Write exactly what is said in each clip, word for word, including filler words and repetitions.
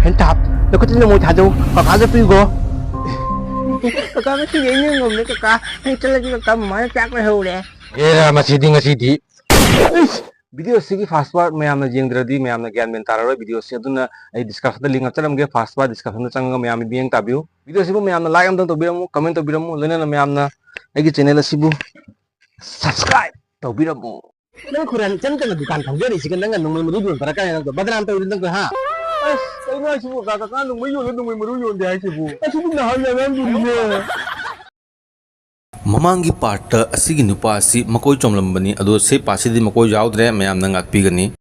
ꯍꯦꯟꯊꯥꯞ, ꯅꯈꯨꯠꯇꯨꯅ ꯃꯣꯏ ꯊꯥꯗꯧ, ꯀꯀꯥꯗ ꯄꯤꯈꯣ꯫ ꯀꯀꯥ, ꯉꯁꯤꯗꯤ ꯑꯩ ꯅꯪ ꯉꯝꯗ꯭ꯔꯦ, ꯀꯀꯥ꯫ ꯑꯩ ꯆꯠꯂꯒꯦ, ꯀꯀꯥ, ꯃꯃꯥꯅ ꯆꯥꯛ ꯂꯩꯍꯧꯔꯦ꯫ ꯑꯦꯔꯥ, ꯃꯁꯤꯗꯤ ꯉꯁꯤꯗꯤ꯫ ꯏꯁ! Video ꯑꯁꯤꯒꯤ first part ꯃꯌꯥꯝꯅ ꯌꯦꯡꯗ꯭ꯔꯗꯤ ꯃꯌꯥꯝꯅ ꯒ꯭ꯌꯥꯟ ꯃꯦꯟ ꯇꯥꯔꯔꯣꯏ video ꯑꯁꯤ꯫ ꯑꯗꯨꯅ ꯑꯩ description ꯗ link ꯍꯥꯞꯆꯔꯝꯒꯦ, first part description ꯗ ꯆꯪꯉꯒ ꯃꯌꯥꯝ ꯃꯤꯠꯌꯦꯡ ꯇꯥꯕꯤꯌꯨ꯫ Video ꯑꯁꯤꯕꯨ ꯃꯌꯥꯝꯅ like ꯑꯝꯇꯪ ꯇꯧꯕꯤꯔꯝꯃꯨ, comment ꯇꯧꯕꯤꯔꯝꯃꯨ, ꯂꯣꯏꯅꯅ ꯃꯌꯥꯝꯅ ꯑꯩꯒꯤ channel ꯑꯁꯤꯕꯨ subscribe ꯇꯧꯕꯤꯔꯝꯃꯨ꯫ ꯅꯪ ꯈꯨꯔꯥꯟ ꯆꯪꯗꯅ ꯗꯨꯀꯥꯟ ꯐꯝꯖꯔꯤꯁꯤꯒ ꯅꯪꯅ ꯅꯣꯡꯃꯩ ꯃꯔꯨ ꯌꯣꯟꯕꯔꯥ ꯀꯥꯏꯅ ꯅꯪꯗꯣ ꯕꯗꯅꯥꯝ ꯇꯧꯔꯤ ꯅꯪꯗꯣ, ꯍꯥ? ꯑꯁ, ꯀꯩꯅꯣ ꯍꯥꯏꯁꯤꯕꯨ, ꯀꯀꯥ, ꯀꯀꯥ ꯅꯣꯡꯃꯩ ꯌꯣꯜꯂꯦ, ꯅꯣꯡꯃꯩ ꯃꯔꯨ ꯌꯣꯟꯗꯦ ꯍꯥꯏꯁꯤꯕꯨ? ꯑꯁꯤꯗꯤ ꯅꯍꯥꯟ ꯌꯥꯝ ꯉꯥꯡꯗꯣꯔꯤꯅꯦ꯫ ꯃꯃꯥꯡꯒꯤ part ꯇ ꯑꯁꯤꯒꯤ ꯅꯨꯄꯥ ꯑꯁꯤ ꯃꯀꯣꯏ ꯆꯣꯝꯂꯝꯕꯅꯤ, ꯑꯗꯣ ꯁꯤ part ꯁꯤꯗꯤ ꯃꯀꯣꯏ ꯌꯥꯎꯗ꯭ꯔꯦ, ꯃꯌꯥꯝꯅ ꯉꯥꯛꯄꯤꯒꯅꯤ꯫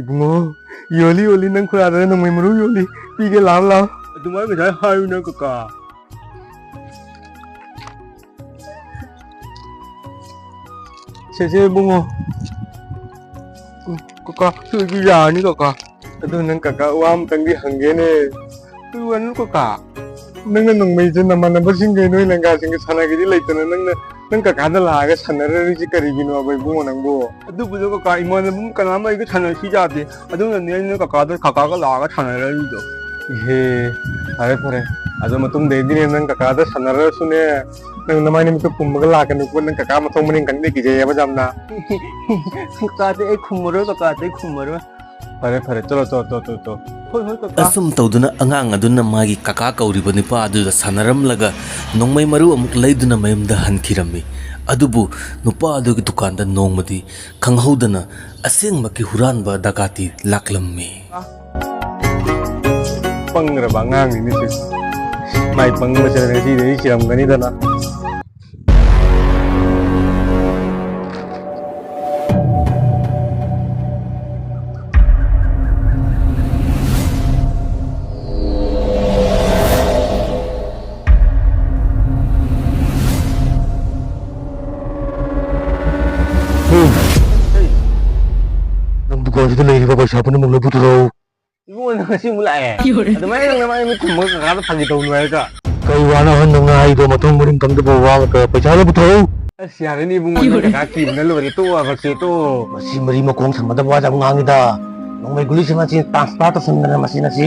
ꯏꯕꯨꯡꯉꯣ, ꯌꯣꯜꯂꯤ, ꯌꯣꯜꯂꯤ, ꯅꯪ ꯈꯨꯔꯥꯗꯅ ꯅꯣꯡꯃꯩ ꯃꯔꯨ ꯌꯣꯜꯂꯤ, ꯄꯤꯒꯦ, ꯂꯥꯎ, ꯂꯥꯎ꯫ ꯑꯗꯨꯃꯥꯏꯅ ꯉꯁꯥꯏ ꯍꯥꯏꯌꯨꯅ, ꯀꯀꯥ꯫ ꯁꯦ, ꯁꯦ, ꯏꯕꯨꯡꯉꯣ꯫ ꯎꯝ, ꯀꯀꯥ, ꯁꯤꯗꯤ ꯌꯥꯔꯅꯤ, ꯀꯀꯥ꯫ ꯑꯗꯨ ꯅꯪ ꯀꯀꯥ ꯋꯥ ꯑꯃꯇꯪꯗꯤ ꯍꯪꯒꯦꯅꯦ꯫ ꯀꯩ ꯋꯥꯅꯣ, ꯀꯀꯥ? ꯅꯪꯅ ꯅꯣꯡꯃꯩꯁꯦ ꯅꯃꯥꯟꯅꯕꯁꯤꯡꯒ ꯅꯣꯏ ꯂꯪꯒꯥꯁꯤꯡꯒ ꯁꯥꯟꯅꯒꯦꯗꯤ ꯂꯩꯇꯅ ꯅꯪꯅ ꯅꯪ ꯀꯀꯥꯗ ꯂꯥꯛꯑꯒ ꯁꯥꯟꯅꯔꯔꯤꯁꯤ ꯀꯔꯤꯒꯤꯅꯣꯕ ꯏꯕꯨꯡꯉꯣ ꯅꯪꯕꯨ? ꯑꯗꯨꯕꯨꯗꯣ ꯀꯀꯥ, ꯏꯃꯥꯟꯅꯕ ꯀꯅꯥꯝ ꯑꯩꯒ ꯁꯥꯟꯅꯁꯤ ꯌꯥꯗꯦ꯫ ꯑꯗꯨꯅꯅꯦ ꯑꯩꯅ ꯀꯀꯥꯗ, ꯀꯀꯥꯒ ꯂꯥꯛꯑꯒ ꯁꯥꯟꯅꯔꯔꯤꯗꯣ꯫ ꯏꯍꯦ, ꯐꯔꯦ, ꯐꯔꯦ꯫ ꯑꯗꯨ ꯃꯇꯨꯡꯗꯩꯗꯤꯅꯦ ꯅꯪ ꯀꯀꯥꯗ ꯁꯥꯟꯅꯔꯁꯨꯅꯦ, ꯅꯪ ꯅꯃꯥꯏ ꯅꯃꯤꯠꯇꯣ ꯄꯨꯝꯃꯒ ꯂꯥꯛꯀꯅꯤꯀꯣ꯫ ꯅꯪ ꯀꯀꯥ ꯃꯊꯣꯡ ꯃꯔꯤꯟ ꯈꯪꯗꯦ, ꯀꯤꯖꯩꯌꯦꯕ ꯌꯥꯝꯅ꯫ ꯀꯀꯥꯗꯤ ꯑꯩ ꯈꯨꯝꯃꯔꯣꯏ, ꯀꯀꯥꯗꯤ ꯑꯩ ꯈꯨꯝꯃꯔꯣꯏ꯫ ꯐꯔꯦ, ꯐꯔꯦ, ꯆꯠꯂꯣ, ꯆꯠꯂꯣ, ꯆꯠꯂꯣ, ꯆꯠꯂꯣ, ꯆꯠꯂꯣ꯫ ꯍꯣꯏ, ꯍꯣꯏ, ꯀꯀꯥ꯫ ꯑꯁꯨꯝ ꯇꯧꯗꯨꯅ ꯑꯉꯥꯡ ꯑꯗꯨꯅ ꯃꯥꯒꯤ ꯀꯀꯥ ꯀꯧꯔꯤꯕ ꯅꯨꯄꯥ ꯑꯗꯨꯗ ꯁꯥꯟꯅꯔꯝꯂꯒ ꯅꯣꯡꯃꯩ ꯃꯔꯨ ꯑꯃꯨꯛ ꯂꯩꯗꯨꯅ ꯃꯌꯨꯝꯗ ꯍꯟꯈꯤꯔꯝꯃꯤ꯫ ꯑꯗꯨꯕꯨ ꯅꯨꯄꯥ ꯑꯗꯨꯒꯤ ꯗꯨꯀꯥꯟꯗ ꯅꯣꯡꯃꯗꯤ ꯈꯪꯍꯧꯗꯅ ꯑꯁꯦꯡꯕꯒꯤ ꯍꯨꯔꯥꯟꯕ ꯗꯀꯥꯇꯤ ꯂꯥꯛꯂꯝꯃꯤ꯫ ꯄꯪꯈ꯭ꯔꯕ ꯑꯉꯥꯡꯅꯤꯅꯦ ꯁꯤ꯫ ꯃꯥꯏ ꯄꯪꯕꯁꯤꯅ ꯉꯁꯤꯗꯤ ꯑꯩ ꯁꯤꯔꯝꯒꯅꯤꯗꯅ꯫ ꯅꯪ ꯗꯨꯀꯥꯟꯁꯤꯗ ꯂꯩꯔꯤꯕ ꯄꯩꯁꯥ ꯄꯨꯝꯅꯃꯛ ꯂꯣꯏ ꯄꯨꯊꯣꯔꯛꯎ꯫ ꯏꯕꯨꯡꯉꯣ, ꯅꯪ ꯉꯁꯤ ꯑꯃꯨꯛ ꯂꯥꯛꯑꯦ? ꯑꯗꯨꯃꯥꯏꯅ ꯅꯪ ꯅꯃꯥꯏ ꯃꯤꯠ ꯈꯨꯝꯃꯒ ꯀꯀꯥꯗ ꯐꯥꯒꯤ ꯇꯧꯅꯨ ꯍꯥꯏꯔꯒ꯫ ꯀꯩ ꯋꯥꯅꯣ ꯑꯍꯟ ꯅꯪꯅ ꯍꯥꯏꯗꯣ? ꯃꯊꯣꯡ ꯃꯔꯤꯟ ꯈꯪꯗꯕ ꯋꯥ ꯉꯥꯛꯇ꯫ ꯄꯩꯁꯥꯗꯣ ꯄꯨꯊꯣꯔꯛꯎ꯫ ꯑꯁ, ꯌꯥꯔꯦꯅꯦ ꯏꯕꯨꯡꯉꯣ, ꯅꯪ ꯀꯀꯥ ꯀꯤꯕꯅ ꯂꯣꯏꯔꯦ, ꯇꯣꯛꯑꯣ, ꯃꯁꯤ ꯇꯣꯛꯑꯣ꯫ ꯃꯁꯤ ꯃꯔꯤ ꯃꯈꯣꯡ ꯁꯝꯅꯗꯕ ꯋꯥ ꯌꯥꯝ ꯉꯥꯡꯉꯤꯗ꯫ ꯅꯣꯡꯃꯩ ꯒꯨꯂꯤꯁꯤ ꯃꯁꯤ transfer ꯇꯧꯁꯟꯗꯅ ꯃꯁꯤ ꯉꯁꯤ꯫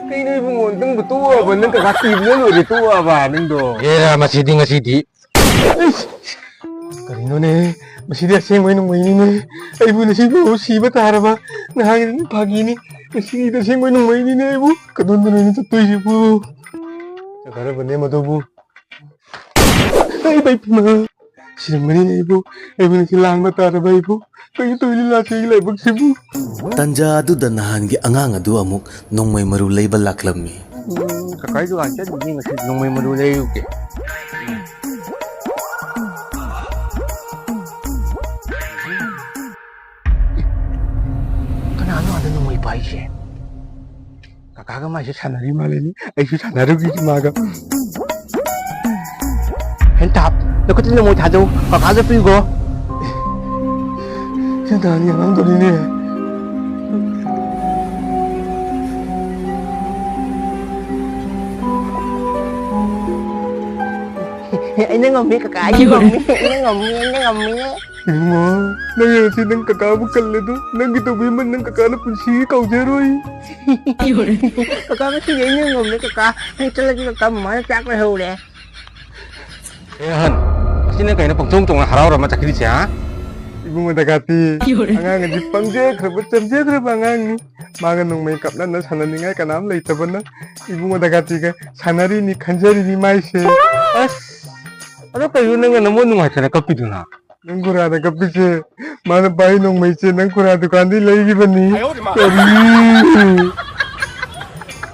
ꯀꯩꯅꯣ ꯏꯕꯨꯡꯉꯣ, ꯅꯪꯕꯨ ꯇꯣꯛꯑꯕ? ꯅꯪ ꯀꯀꯥ ꯀꯤꯕꯅ ꯂꯣꯏꯔꯦ, ꯇꯣꯛꯑꯕ ꯅꯪꯗꯣ? ꯑꯦꯔꯥ, ꯃꯁꯤꯗꯤ ꯉꯁꯤꯗꯤ꯫ ꯀꯔꯤꯅꯣꯅꯦ? ꯃꯁꯤꯗꯤ ꯑꯁꯦꯡꯕꯩ ꯅꯣꯡꯃꯩꯅꯤꯅꯦ꯫ ꯑꯩꯕꯨ ꯉꯁꯤꯕꯨ ꯁꯤꯕ ꯇꯥꯔꯕ? ꯅꯍꯥꯟꯒꯤꯗꯨꯗꯤ ꯐꯥꯒꯤꯅꯤ, ꯉꯁꯤꯒꯤꯗꯤ ꯑꯁꯦꯡꯕꯩ ꯅꯣꯡꯃꯩꯅꯤꯅꯦ꯫ ꯑꯩꯕꯨ ꯀꯗꯣꯝꯗꯅꯣꯅꯦ ꯆꯠꯇꯣꯏꯁꯤꯕꯨ? ꯆꯠꯈ꯭ꯔꯕꯅꯦ ꯃꯗꯨꯕꯨ꯫ ꯑꯩ ꯏꯃꯥ! ꯁꯤꯔꯝꯒꯅꯤꯅꯦ ꯑꯩꯕꯨ꯫ ꯑꯩꯕꯨ ꯉꯁꯤ ꯂꯥꯡꯕ ꯇꯥꯔꯕ ꯑꯩꯕꯨ꯫ ꯀꯩꯅꯣ ꯇꯧꯔꯤ ꯂꯤꯂꯥꯁꯦ ꯑꯩꯒꯤ ꯂꯥꯏꯕꯛꯁꯤꯕꯨ? ꯇꯟꯖꯥ ꯑꯗꯨꯗ ꯅꯍꯥꯟꯒꯤ ꯑꯉꯥꯡ ꯑꯗꯨ ꯑꯃꯨꯛ ꯅꯣꯡꯃꯩ ꯃꯔꯨ ꯂꯩꯕ ꯂꯥꯛꯂꯝꯃꯤ꯫ ꯎꯝ, ꯀꯀꯥꯒꯤ ꯗꯨꯀꯥꯟ ꯆꯠꯂꯨꯒꯦ, ꯉꯁꯤ ꯅꯣꯡꯃꯩ ꯃꯔꯨ ꯂꯩꯔꯨꯒꯦ꯫ ꯀꯅꯥꯅꯣ ꯑꯥꯗ ꯅꯣꯡꯃꯩ ꯄꯥꯏꯁꯦ? ꯀꯀꯥꯒ ꯃꯥꯏꯁꯦ ꯁꯥꯟꯅꯔꯤ ꯃꯥꯜꯂꯦꯅꯦ꯫ ꯑꯩꯁꯨ ꯁꯥꯟꯅꯔꯨꯈꯤꯒꯦ ꯃꯥꯒ꯫ ꯍꯦꯟꯊꯥꯞ, ꯅꯈꯨꯠꯇ ꯅꯣꯡꯃꯩ ꯊꯥꯗꯧ, ꯀꯀꯥꯗ ꯄꯤꯈꯣ꯫ ꯁꯤ ꯅꯍꯥꯟꯒꯤ ꯑꯉꯥꯡꯗꯨꯅꯤꯅꯦ꯫ ꯑꯩꯅ ꯉꯝꯃꯤ, ꯀꯀꯥ, ꯑꯩꯅ ꯉꯝꯃꯤ, ꯑꯩꯅ ꯉꯝꯃꯤ, ꯑꯩꯅ ꯉꯝꯃꯤ꯫ ꯏꯕꯨꯡꯉꯣ, ꯅꯪ ꯉꯁꯤ ꯅꯪ ꯀꯀꯥꯕꯨ ꯀꯜꯂꯦꯗꯣ, ꯅꯪꯒꯤ ꯇꯧꯕꯤꯃꯟ ꯅꯪ ꯀꯀꯥꯅ ꯄꯨꯟꯁꯤꯒꯤ ꯀꯥꯎꯖꯔꯣꯏ꯫ ꯀꯀꯥ, ꯉꯁꯤꯗꯤ ꯑꯩꯅ ꯉꯝꯃꯦ, ꯀꯀꯥ꯫ ꯑꯩ ꯆꯠꯂꯒꯦ, ꯀꯀꯥ, ꯃꯃꯥꯅ ꯆꯥꯛ ꯂꯩꯍꯧꯔꯦ꯫ ꯑꯦ ꯑꯍꯟ, ꯃꯁꯤ ꯅꯪ ꯀꯩꯅꯣ ꯄꯪꯆꯣꯡ ꯆꯣꯡꯅ ꯍꯔꯥꯎꯔ ꯑꯃ ꯆꯠꯈ꯭ꯔꯤꯁꯦ, ꯍꯥ? ꯏꯕꯨꯡꯉꯣ ꯗꯀꯥꯇꯤ, ꯑꯉꯥꯡ ꯑꯁꯤ ꯄꯪꯖꯈ꯭ꯔꯕ, ꯆꯝꯖꯈ꯭ꯔꯕ ꯑꯉꯥꯡꯅꯤ꯫ ꯃꯥꯒ ꯅꯣꯡꯃꯩ ꯀꯥꯞꯅꯅ ꯁꯥꯟꯅꯅꯤꯡꯉꯥꯏ ꯀꯅꯥꯝ ꯂꯩꯇꯕꯅ ꯏꯕꯨꯡꯉꯣ ꯗꯀꯥꯇꯤꯒ ꯁꯥꯟꯅꯔꯤꯅꯤ ꯈꯟꯖꯔꯤꯅꯤ ꯃꯥꯏꯁꯦ꯫ ꯑꯁ, ꯑꯗꯣ ꯀꯩꯅꯣ ꯅꯪꯅ ꯅꯃꯣꯟ ꯅꯨꯡꯉꯥꯏꯇꯅ ꯀꯞꯄꯤꯗꯨꯅ? ꯅꯪ ꯈꯨꯔꯥꯗ ꯀꯞꯄꯤꯁꯦ, ꯃꯥꯅ ꯄꯥꯏ ꯅꯣꯡꯃꯩꯁꯦ ꯅꯪ ꯈꯨꯔꯥ ꯗꯨꯀꯥꯟꯗꯩ ꯂꯩꯈꯤꯕꯅꯤ꯫ ꯀꯔꯤ?